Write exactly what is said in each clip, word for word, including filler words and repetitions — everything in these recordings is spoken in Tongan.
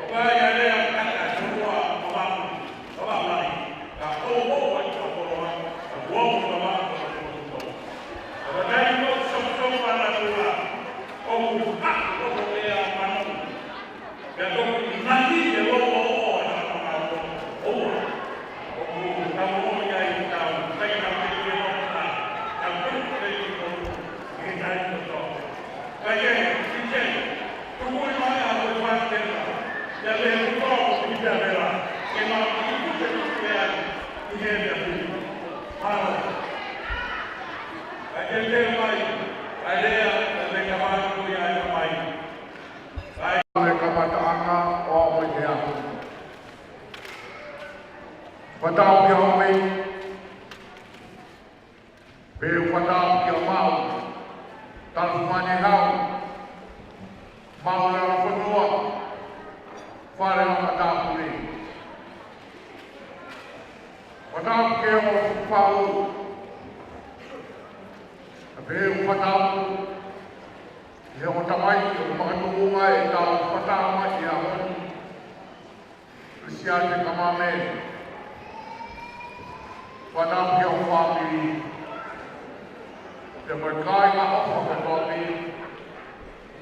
ʻo ka ia lea kaka, ʻo ua, ʻo vau, ʻo vau mai. Ka ʻo ʻo ʻo ʻi ka poloa, ka ʻo ʻo ka vau, ʻo ʻo ʻo. Ka ka tai ko sokosoko ana tua, ʻo ku ha, ʻo ko ea manu. Pea toki ʻi mani e lo o o e hanga maka o o. ʻOku tau o ia i tau, kai tau te te o ka, tau te te o, e tai to to. Kai e, i te, tuku i mai a ko i Pātela, ia le ku tau o i te vela, ke ma i ku te ku te ai, i he te ku. Halo. Kai te te mai, kai lea, kai le ka mai, ku ia e ka mai. Ai, e kamataʻanga ʻo e aho ni. Fatau ki hoʻo mei, pe fatau ki a mau, Talafumane Hau, mau lala fonua, fale ma matau ki mei. Fatau ki o fau, a pe fatau, ʻi he ongo tamaiki ʻoku makatuʻunga ʻetau fatau mai ʻi he ʻaho ni. Lisiate Kamame. Fatau ki hoʻo fāmili. Pea mo e kāinga ʻofa kotoa pē.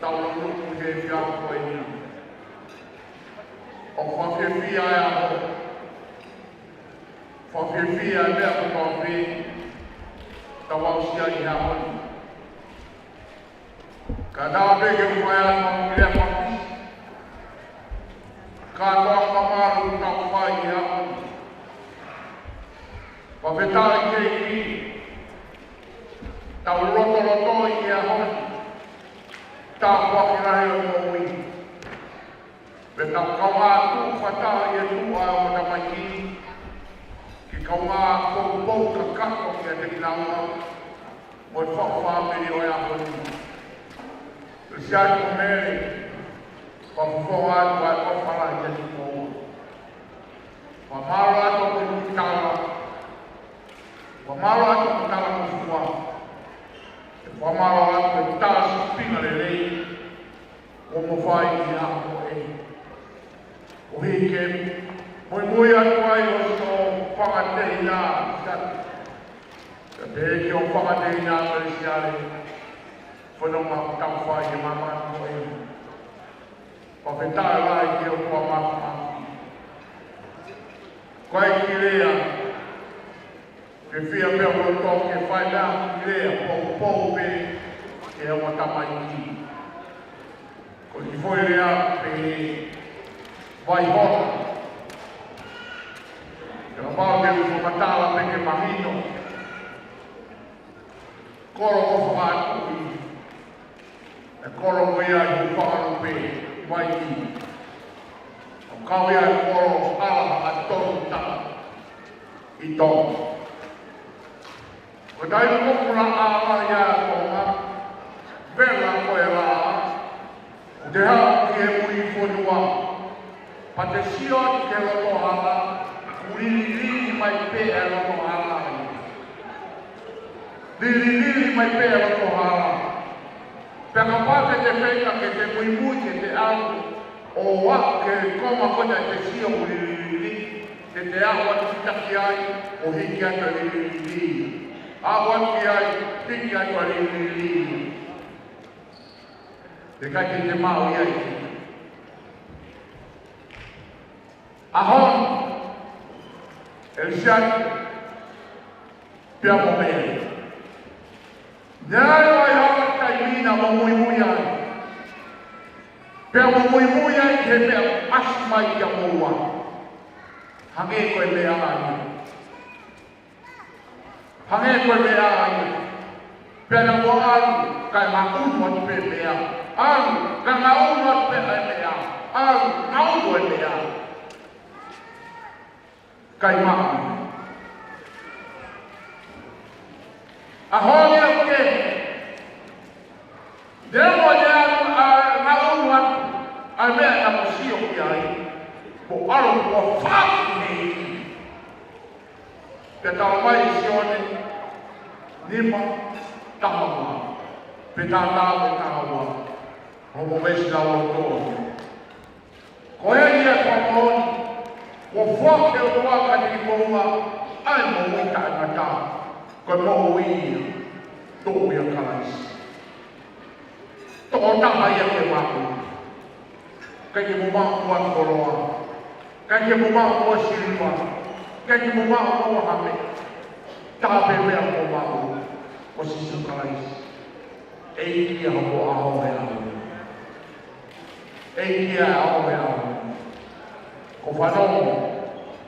Tau loloto he efiafi ko eni. ʻOku fakafiefia e ʻaho. Fakafiefia e meʻa kotoa pē. Tau aʻusia ʻi he ʻaho ni. Ka tau pē ke u fai atu ʻa e lea fakapisi. Kātoa ka mālō ʻoku tau fai ʻi he ʻaho ni. Fakafetaʻi ki he ʻEiki. Tau lotoloto ʻi he ʻaho ni. Tāpuaki lahi ʻo e moʻui. Pea tau kaungā tuʻu fakataha ʻi he tuʻa ʻo e tamaiki, ke kaungā poupou kakato kiate kinaua, mo e fakafāmili ʻo e ʻaho ni. Lisiate Kamame, fakafofonga atu ʻa e ʻofa lahi kiate kimoua. Fakamālō atu ki he tala, fakamālō atu ki he talangofua, fakamālō atu ki he tala sipinga lelei, ʻoku mo fai ʻi he ʻaho ko eni. ʻOku ʻikai ke muimui atu ai ʻo siʻo fanga tehina, ka pehē ki hoʻo fanga tehina Pelisiale, fononga ʻoku tau fai ʻi he māmani ko eni. Fakafetaʻi lahi ki he ʻOtua Māfimafi. Ko e kiʻi lea, ke fiefia pē ʻa loto ke fai ʻa e kiʻi lea poupou pē ki he ongo tamaiki. Ko e kiʻi foʻi lea pē Vaihona. Ke kapau te u fakamatala pē ke mahino. Kolo ko Fakatuʻi. ʻE kolo ko ia ʻi Huʻakavalu pē, Vaiki. ʻO kau ia ʻi he kolo ʻAlaha ʻa Tonu Tala ʻi Tonga. Ko e taimi ko ē ʻoku laʻā lahi ai ʻa Tonga, vela ko e laʻā, ʻoku te haʻu ki he mui fonua, pea te sio atu ki he loto hala, ʻoku lililili mai pē ʻa e loto hala. Lililili mai pē ʻa e loto hala. Pea kapau te te feinga ke te muimui ke te ʻalu ʻo aʻu ki he konga ko ē naʻa te sio ʻoku lililili, te te aʻu atu ki taki ai, ʻo hiki atu ʻa e lililili. Aʻu atu ki ai, hiki atu ʻa e lililili. Te kai ke te maʻu ia ʻi. ʻAho ni, ʻElisiate, pea mo Mele. Naʻe ʻi ai ha taimi naʻa mo muimui ai. Pea mo muimui ai ki he meʻa ʻasi mai kiate kimoua. Hangē ko e meʻa ʻa ia. Hangē ko e meʻa ʻa ia. Pea naʻa mo ʻalu, kae ngaʻunu atu pē meʻa. ʻAlu, kae ngaʻunu atu pē ʻa e meʻa. ʻAlu, ngaʻunu e meʻa. Kae maʻu. ʻAho ni ʻoku kehe. Naʻa mo ʻalu ʻo ngaʻunu atu ʻa e meʻa naʻa mo sio ki ai. Mo ʻalu ʻo fai ki he ʻEiki. Pea talamai ʻe Sione nima taha ua, pea taha taha pea taha ua, hoʻomo veesi lauloto. Ko ia ia ko e moʻoni, kuo foaki ʻe he ʻOtua kiate kimoua ʻa e moʻui taʻengata, ko e moʻui ia ʻoku tuʻu ʻia Kalaisi. Tokotaha ia ke maʻu. ʻIkai ke mo maʻu ha koloa. ʻIkai ke mo maʻu ha siliva. ʻIkai ke mo maʻu ha meʻa. Taha pē meʻa mo maʻu, ko Sīsū Kalaisi. ʻEiki ia, hoʻo ʻAho ʻo e ʻaho. ʻEiki ia, ʻAho ʻo e ʻaho. Ko e fanongo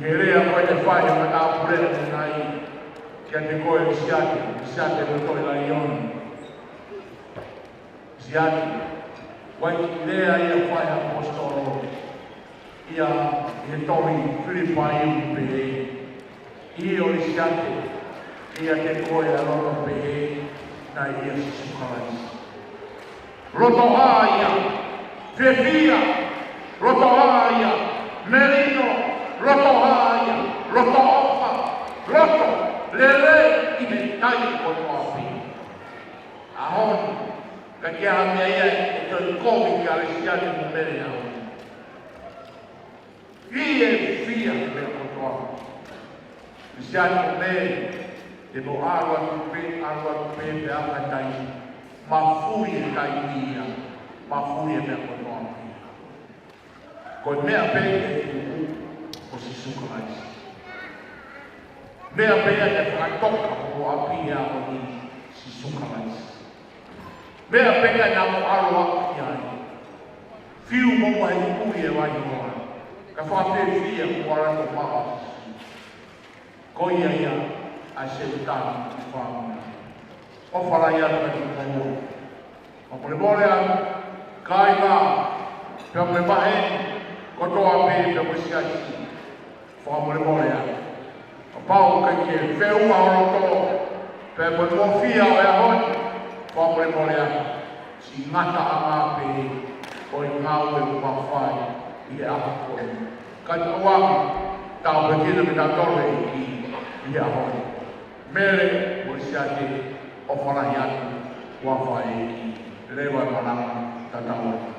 ʻi he lea ko ē naʻe fai ʻe he matāpule ʻanenai kiate koe, Lisiate, Lisiate loto ʻi laione. Lisiate, ʻoku ʻi ai e lea ia ʻoku fai ʻe he ʻaposetolo ia ʻi he tohi Filipai, ʻoku pehē: ʻIo Lisiate, ʻiate koe ʻa e loto pehē naʻe ʻia Sīsū Kalaisi. Loto hā ia? Fiefia. Loto hā ia? Melino. Loto hā ia? Loto ʻofa. Loto lelei ʻi he taimi kotoa pē. ʻAho ni, ka ʻikai ha meʻa ia ʻe toe kovi kia Lisiate mo Mele he ʻaho ni. Fiefia he meʻa kotoa. Lisiate mo Mele, te mo ʻalu atu pē, ʻalu atu pē, pea ʻalu ha taimi, mafuli e taimi ia, mafuli e meʻa kotoa. Ko e meʻa pē ʻe tuʻu, ko Sīsū Kalaisi. Meʻa pē ia ʻe fakatoka hoʻo ʻapi he ʻaho ni, Sīsū Kalaisi. Meʻa pē ia naʻa mo ʻalu ʻaki ai. Fiu mo ʻai ʻi he vaihoa, ka fakafiefia kuo ʻalu atu ʻo maʻu ʻa Sīsū. Ko ia ia ʻa e Seutani ʻoku fāmili. ʻOfa lahi atu kiate kimoua. Fakamolemole atu, kāinga, pea mo e vahe kotoa pē, pea mo e siasi. Fakamolemole atu. Kapau ʻoku ʻikai ke feʻunga ho loto, pea mo e ngofia ʻo e ʻaho ni, fakamolemole atu. Siʻi ngataʻanga pē ʻo e ngāue kuo fai ʻi he ʻaho ko eni. Ka tau ʻoange, tāpuekina kitautolu ʻe he ʻEiki ʻi he ʻaho ni. Mele mo Lisiate, ʻofa lahi atu, ʻofa ʻEiki, leva e malanga, tatau atu.